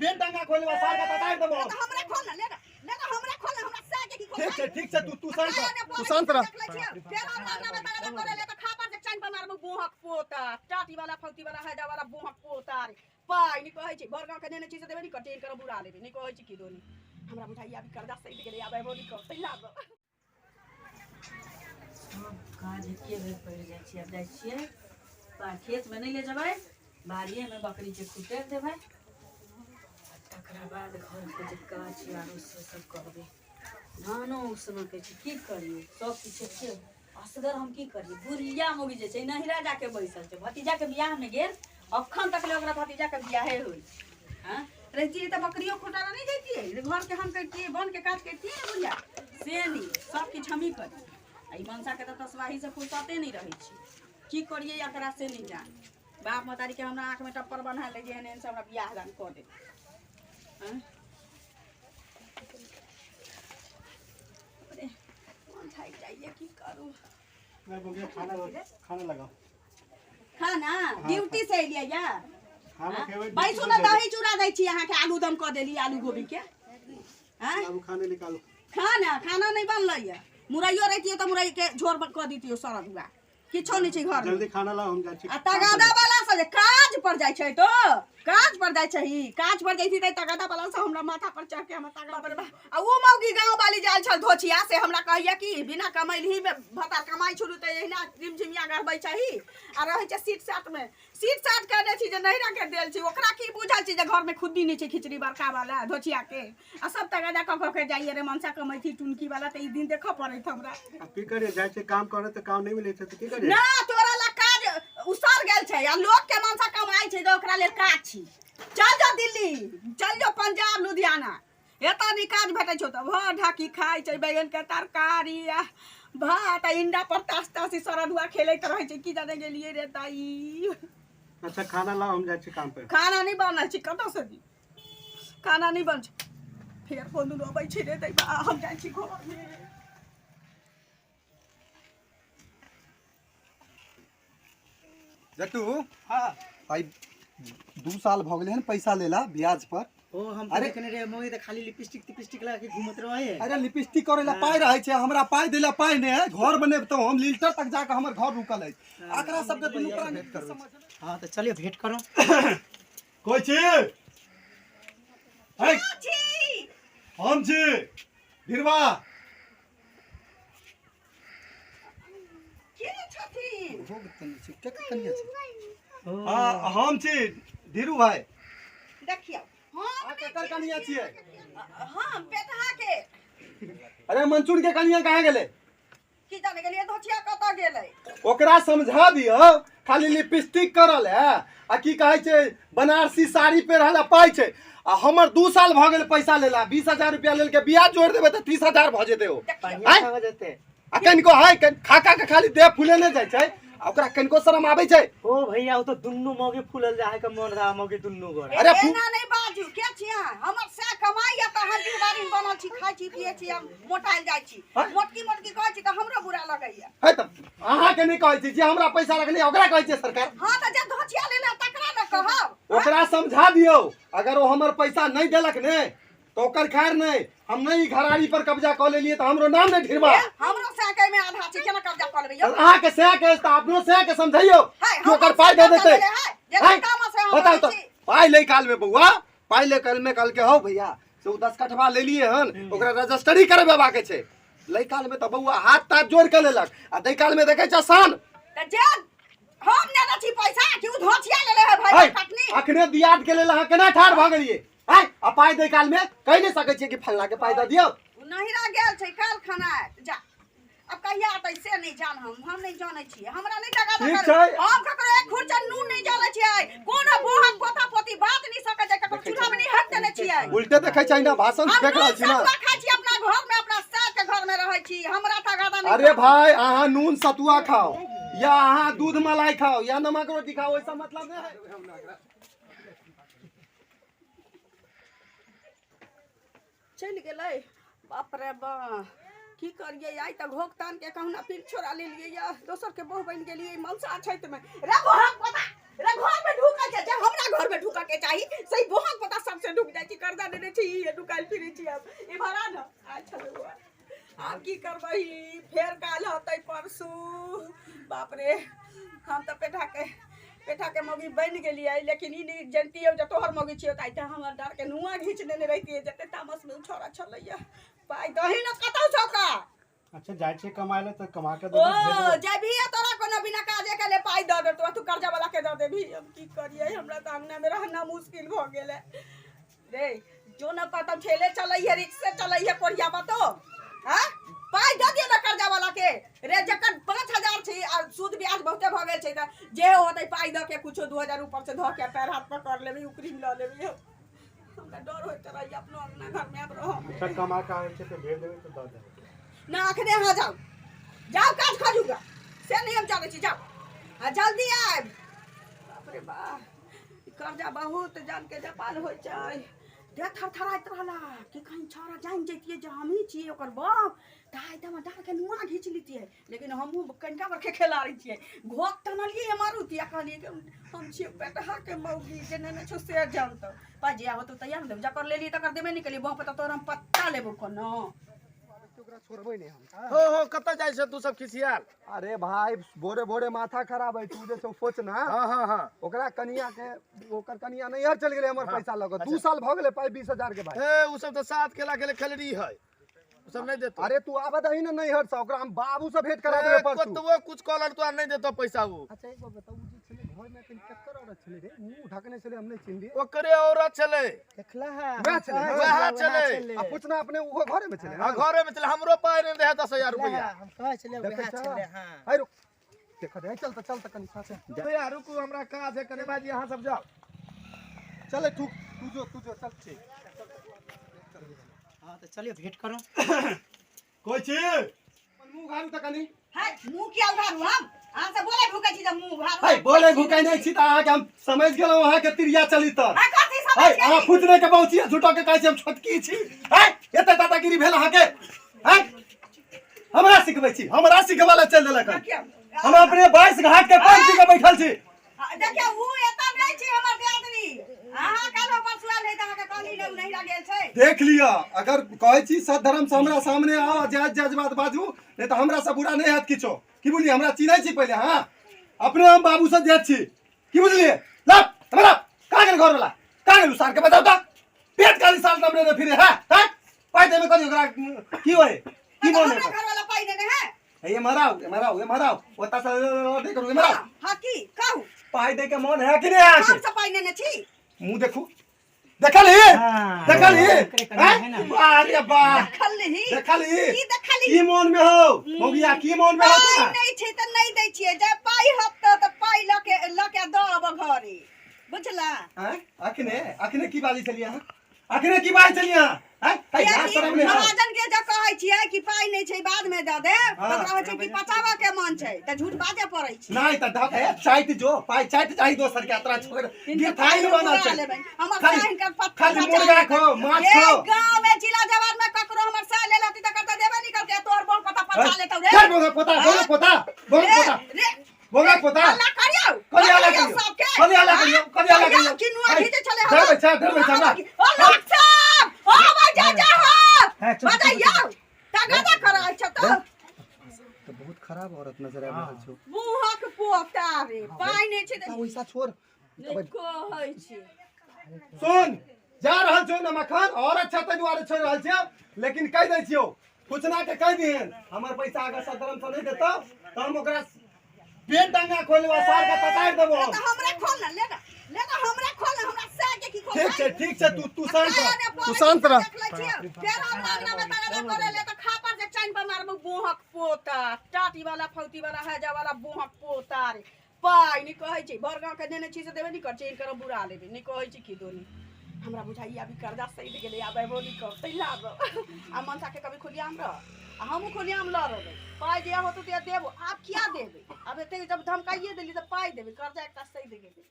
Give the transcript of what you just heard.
बेन डंगा खोल लेबा सार के ततार देबो। तऽ हमरा खोल ना, ले ना, ले ना, हमरा खोल ना, हमरा सह के की खोल। ठीक छै, ठीक छै, तू तू शांत रह, तू शांत रह। देख लै छियै, फेर हमरा अंगना में तगादा करे ले तऽ खापर के चानि पर मारबो बोहक पोता, टाटी वाला फौती वाला हैजा वाला बोहक पोता रे। पाइ नहि कहै छै, भर गाँव के नेने छी से देबे नहि करतै, हिनकर बुरा लेबै नहि कहै छै की दोनी। हमरा बुझाइया अभी कर्जा सधि गेलै, आब एबो नहि करतै लागल। सब काज एके बेर पड़ि जाइ छै। आब जाइ छियै खेतमे नहि ले जेबै, बाड़िएमे बकरीके कुटरि देबै, तकरा बाद घरके जे काज छै आरो से सब करबै। धानो उसनऽके छै, की करियै, सब किछु एके असगर हम की करियै? बुढ़िया मौगी जे छै नहिरा जाके बैसल छै, भतीजाके बियाहमे गेल, अखन तक ले ओकरा भतीजाके बियाहे होइ हँ रहितियै तऽ बकरियो खोटाला नहि जैतियै, घरके हम करितियै, वनके काज करितियै ने बुढ़िया, से नहि, सब किछु हमही करियै। आ ई मनसाके तऽ तसबाहीसँ फुर्सते नहि रहै छै। की करियै एकरा से नहि जान। बाप महतारीके हमरा आँखिमे टप्पर बन्हा लै जे एहन एहन से हमरा बियाह दान कऽ दे। आँय अरे मन थाकि जाइए, की करू? खाना खाना लगाओ। खाना ड्यूटी से एलियै या खाना खेबै। बैसू ने, दही चूड़ा दै छी अहाँके, आलू दम कऽ देली, आलू गोभी के। आँय आबू, खाने निकालो। खाना खाना नहि बनलै या, मुरैयो रहितियै तऽ मुरैके झोर कऽ दितियै। सड़क हुआ किछो नहि छै घरमे। जल्दी खाना लाओ, हम जाइ छी। आ तगादा वाला सब जे काज पर जाइ छै तो काज पर जाइ छै, काज पर जाइ छी तऽ तगादा वाला सब हमरा माथा पर चढ़ के हमरा तगादा पर। आ उ मौगी गाँव वाली जायल छल धोछिया, से हमरा कहैया कि बिना कमैलही में भतार कमाइ छलू तऽ एहिना झिमझिमिया गढ़बै छही आ रहै छै सीट साट में। सीट साट कहने छी जे नहिरा के देल छी, ओकरा की बुझल छी जे घर में खुद्दी नहि छै खिचड़ी बड़का वाला धोछिया के। आ सब तगादा कऽ कऽ के जाइए रे मनसा कमैथी टुनकी वाला, तऽ ई दिन देखऽ पड़ैत हमरा। आ की करिए, जाइ छै काम करे तऽ काम नहि मिलै छै तऽ की करिए? ना तोरा ला काज उसर गेल छै आ लोक के मनसा कमाइ छै तऽ ओकरा लेल काज छी। चल जो दिल्ली, चल जो पंजाब लुधियाना, एतऽ नहि काज भेटै छौ तऽ भर ढाकी खाइ छै बैगन के तरकारी आ भात आ इंडा पर तास तास ई सरदुआ खेलैत रहै छै। की जाने गेलियै रे दाई। अच्छा खाना लाओ, हम जाइ छी काम पे। खाना नहि बनल छै, कतऽ से दी? खाना नहि बन छै। फेर कोन दुनू अबै छै रे दैबा, हम जाइ छी घरमे। जट्टू। हाँ। भाई, 2 साल भऽ गेलै हन पैसा लेला ब्याज पर। ओ हम अरे। अरे देखने रहे मौगी तऽ खाली लिपस्टिक तिपस्टिक लगा के घूमत रहे है। अरे लिपस्टिक करे ला पाइ रहै छै, हमरा पाइ दैला पाइ नहि है। घर बनेबतहुँ हम, लील्टर तक जाके हमर घर रुकल अछि। एकरा सबके दुनू प्राणी भेंट करबै। हाँ तऽ चलिए भेंट करो। कोइ छी है? हम छी ढिरवा। के छथिन? भोग तनी छी के कनिया छै? हाँ, हम छी धीरू भाई। देखियौ हम अहाँ केकर कनिया छियै? हम पेटहा के। अरे मंचूर के कनिया कहाँ गेलै? की जाने गेलियै धोछिया कतऽ गेलै। ओकरा समझा दियौ, खाली लिपस्टिक करल है आ की कहै छै बनारसी साड़ी पहिरल आ पाइ छै आ हमर 2 साल भऽ गेल पैसा लेला। 20,000 रुपया लेलके, ब्याज जोड़ि देबै तऽ 30,000 भऽ जेतै ओ। बढ़िया आँय? भऽ जेतै। आ कनिको है खा खा के खाली देह फूले नहि जाइ छै आ ओकरा कनिको शरम आबै छै? ओ भैया, ओ तो दुन्नू मौगी फूलल जाए के मन रहा मौगी दुन्नू गोरा। अरे एना नहि बाजू। के छी अहाँ? हमर से कमाइ या तऽ हम बाड़ी में बनल छी, खाइ छी, पियै छी, हम मोटायल जाइ छी। हँ? मोटकी मोटकी कहै छी तऽ हमरो बुरा लगैया। है तऽ अहाँके नहि कहै छी, जे हमरा पैसा रखने ओकरा कहै छियै सरकार। हाँ तऽ जे धोछिया लेले तकरा ने कहब। ओकरा समझा दियौ, अगर ओ हमर पैसा नहि देलक ने तऽ ओकर खैर नहि। हम नहि ई घरारी पर कब्जा कऽ लेलियै तऽ हमरो नाम नहि ढिरवा। ए, हमरो से के में आधा छै, केना कब्जा कऽ लेबै यौ? अहाँके सएह के तऽ अपनो सएह के समझैयौ है, कि ओकर हमरो पाइ दऽ से देतै। कब्जा लेले है, जे है? तामा से हम बताउ रहै तऽ छी। पाइ लै काल में बौआ, पाइ लै काल में कहलकै हौ भैया से ओ 10 कठवा लेलियै हन, ओकरा रजिस्ट्री करबेबाक छै। लै काल में तऽ बौआ हाथ ताथ जोड़ के लेलक आ दै काल में देखै छै शान। तऽ जे हम नेने छी पैसा कि उ धोछिया लेले है भाई है, कटनी। अखने दियाद के लेल अहाँ केना ठाढ़ भऽ गेलियै है? आ पाइ दै काल में कहि नहि सकै छियै कि फल्ला के पाइ दऽ दियौ। उ नहिरा गेल छै काल खाना आयत जा, अब कहिया अतै से नहि जान। हम नहि जानै छियै, हमरा नहि टका ठीक दऽ। छै। हम ककरो एक खुर्चा नून नहि जलै छियै, कोनो बोहक पोता पोती बात नहि सकै छै, ककरो चूल्हा मे नहि हक देने छियै। उल्टे देखै छै ना, भाषण हम फेक रहल नून छी ना। सतुआ खाइ छी, अपना घर मे, अपना सास के घर मे रहै छी, हमरा तगादा नहि। अरे भाई, अहाँ नून सतुआ खाओ या अहाँ दूध मलाई खाओ या नमक रोटी खाओ, ओहिसँ मतलब नहि है। चलि गेलै। बाप रे बा, की करियै? आइ तऽ घोघ तान के कहुना पीर छोड़ा लेलियै या दोसर के बहु बनि गेलियै मनसा छठि में। रे बोहक पता रे, घर में ढुकल छै जे हमरा घर में ढुकऽ के चाही से बोहक पता सबसे ढुक की करबही फेर काल्हि होतै परसू। बाप रे हम तऽ पेठा के मौगी बनि गेलियै, लेकिन ई नहि जनतियै जे तोहर मौगी छियौ तऽ आइ तऽ हमर डाँरके नुआ घीच लेने रहितियै। जते तामसमे ओ छौड़ा छलैया। पाइ दही ने कतौ छौ का? अच्छा जाइ छियै कमाय लए तऽ कमा के ओ देबै। जेबही आ तोरा कोनो बिना काजे के ले पाइ दऽ देतौ, तू कर्जा वाला के दऽ देबही। हम की करियै, हमरा तऽ अंगना मे रहना मुश्किल भऽ गेलै रे। जो न पता ठेले चलै है, रिक्शे चलै है, कोढ़िया बतो हाँ पाइ दऽ दियौ ने कर्जा वाला के रे। जकर 5000 छै आ सूद ब्याज बहुते भऽ गेल छै तऽ जे होतै पाइ दऽ के कुछो 2000 ऊपर से धऽ के पैर हाथ पकड़ लेबै, उकरी लऽ लेबै। हमरा डर होइत रहैया अपनो अंगना घर मे आब रहऽ। अच्छा कमा के आबै छै तऽ भेज देबै तऽ दऽ देबै। ना अखने अहाँ जाउ, जाउ काज खोजू गा, से नहीं हम जानै छी, जाउ आ जल्दी आयब। बाप रे बाप ई कर्जा बहुत जान के जपाल होइ छै। देह थरथराइत रहला कि कहीं छौड़ा जानि जैतियै जे हमही छियै ओकर बाप तऽ आइ तऽ हमर डाँरके नुआ घीच लितियै। लेकिन हमहूँ कनिका बड़के खेलाड़ी छियै, घोक तनलियै मारुति आ कहलियै कि हम छियै पेटहा के मौगी, जे नेने छौ से जानतौ। पाइ जे होतौ तैया ने देबै, जकर लेलियै तकर देबे नहि केलियै। बाप तऽ तोहर हम पत्ता लेबौ कोनो। ओकरा छोड़बै नहि हम। हो हो कतऽ जाइ छै तू सब खिसियाल? अरे भाई भोरे भोरे माथा खराब है। तू जे छौ सोचना। हाँ हाँ हाँ ओकरा कनिया के ओकर कनिया नैहर चलि गेलै हमर पैसा लऽ कऽ। 2 साल भऽ गेलै पाइ 20,000 के भाई। ए उ सब तऽ 7 केला के खेलरी है, उ सब नहीं देतो। अरे तू आबऽ दही ने नैहर से, ओकरा हम बाबू से भेंट करा देबै परसू। कतबो कुछ कहलन तोरा नहीं देतो पैसा उ। अच्छा एक बात बताऊ, जे छलै घर में कनि ककर औरत छलै रे? मुंह ढकने छलै, हम नहीं चिन्हलियै। ओकरे औरत छलै। देखला है वएह छलै, वएह छलै। आ पूछना अपने उहो घरे में छलै। आ घरे में छलै, हमरो पाइ नहीं रहे 10,000 रुपया। हम कहै छलै देखै वएह छह? छलै। हां है रुक देख दे, चल त चल त कनि साथे। भैया रुकू, हमरा काज है कनि, भाईजी अहाँ सब जाओ। चले तू तू जो चल ठीक। हां तऽ चलिए भेंट करो। कोइ छी मुंह घारू त कनि। है मुंह किया उघारू हम? अहाँ से बोले भूकै छी जे मुंह उघारू। है बोले भूकै नहीं छी त अहाँ के हम समझ गेलहुँ, अहाँ के तिरिया चली तर। है कथी समझ है अहाँ गेली? फुजने के पहुँची झूठो के कहै छी हम छोटकी छी। है एते दादागिरी भेल अहाँ के? है हमरा सिखबै छी, हमरा सिखबै ला चलि देलक हन। देखियौ हम अपने 22 घाट के पानि पी के बैठल छी। देखियौ उ एतऽ नहि छी हमर दियादनी। अहाँ काल्हि परसू आयल रही तऽ अहाँके कहली नहि, उ नहिरा गेल छै। देख लिअ, अगर कहै छी सत धर्म से हमरा सामने आउ आ जायज जायज बात बाजू, नहीं तऽ हमरा से बुरा नहीं हैत किछो। की बुझलियै? हमरा चिन्है छी पहिले। हाँ अपने हम बाबू से जेठ छी। की बुझलियै? ला हमरा कहाँ गेल घर वाला, कहाँ गेल सार के बताउ तऽ। पेट काली साल तमरे ने फिरे है हैं पाइ देबे करी ओकरा की होय की तऽ मोन हमरा है? घरवाला पाइ देने है। हे मराउ हे मराउ हे मराउ ओता से नहीं करू, हे मराउ। हाँ की कहू? पाइ दे के मोन है कि नहीं अहाँ हम के? सब पाइ नेने छी। मुंह देखू, देखल ही हाँ, देखल ही ओकरे कनिया है ना। अरे वाह देखलही देखल ही की देखलही? की मोन में हो मौगिया, की मोन में हो पाइ तोरा? नहि छै तऽ नहि दै छियै, जे पाइ हत तऽ पाइ लऽ के दऽ अबऽ घरे, बुझला? हैं? अखने अखने की बाजै छलियै अहाँ? अखने की बाजै छलियै अहाँ? हैं? है, लाज शरम नहि है? महाजन के जब कहै छियै कि पाइ नहि छै बाद में दऽ देब, हाँ। ओकरा होइ छै कि पचाबऽ के मन छै तऽ झूठ बाजऽ पड़ै छै। नहीं तऽ धक है चाटि जो पाइ चाटि जाही दोसर के अतरा छोड़ गिरथाइ नहि बनल छै। हमर खाली- साहिन कर पत्ता खाली मुर्गा खो, माछ खो। गांव में जिला जवार में ककरो हमर साह ले लती तऽ करता देबे निकल के तोहर बोल पता पचा लेतौ रे। चल बोगा पोता, बोगा पोता, बोगा रे, पोता, रे बोगा पोता। हल्ला करियौ, करियौ, हल्ला करियौ करियौ। सबके। करियौ, हल्ला करियौ, करियौ, हल्ला करियौ। कि नुआ है, घीचै छलै धरबै छै, धरबै छै हमरा। ओ लोक सब, ओ बजा जा हो, है, चुप, चुप, बजैयौ, तगादा करै छ तऽ। तऽ बहुत खराब औरत नजर आबि रहल छौ। मुँहक पोता रे, पाइ नहि छै तऽ वैसा छोड़। नहि कहै छी। सुन, जा रहल छौ ने मखन और अच्छा ताहि दुआरे छोड़ि रहल छियौ, लेकिन कहि दै छियौ फुचना के कहि दिहन हमर पैसा अगर सदरम से नहीं देतौ तऽ हम ओकरा पेट डंगा खोलि लेबौ, सार के ततारि देबौ हम। तऽ हमरा खोल ना, ले ना, ले ना, हमरा खोल ना, हमरा सह के की खोल। ठीक छै, ठीक छै, तू तू शांत रह, तू शांत रह। देख लै छियौ, फेर हमरा अंगना में तगादा करे ले तऽ खापर जे चानि पर मारबौ बोहक पोता, टाटी वाला फौती वाला हैजा वाला बोहक पोता रे। पाइ नहि कहै छै, बड़ गाँव के नेने छी से देबे नहि करै छै, हिनकर बुरा लेबै नहि कहै छै की दोनी। हमरा बुझाइया अभी कर्जा सधि गेलै, आब अयबो नहि करतै लाबऽ। आ मनसा के कभी खुलियाम रह, आ हमहूँ खुलियाम लऽ रहबै। पाइ जे होतौ तऽ देबो, आब किया देबै? आब एते जब धमकाइए देली तऽ पाइ देबै, कर्जा एकटा सधि गेलै।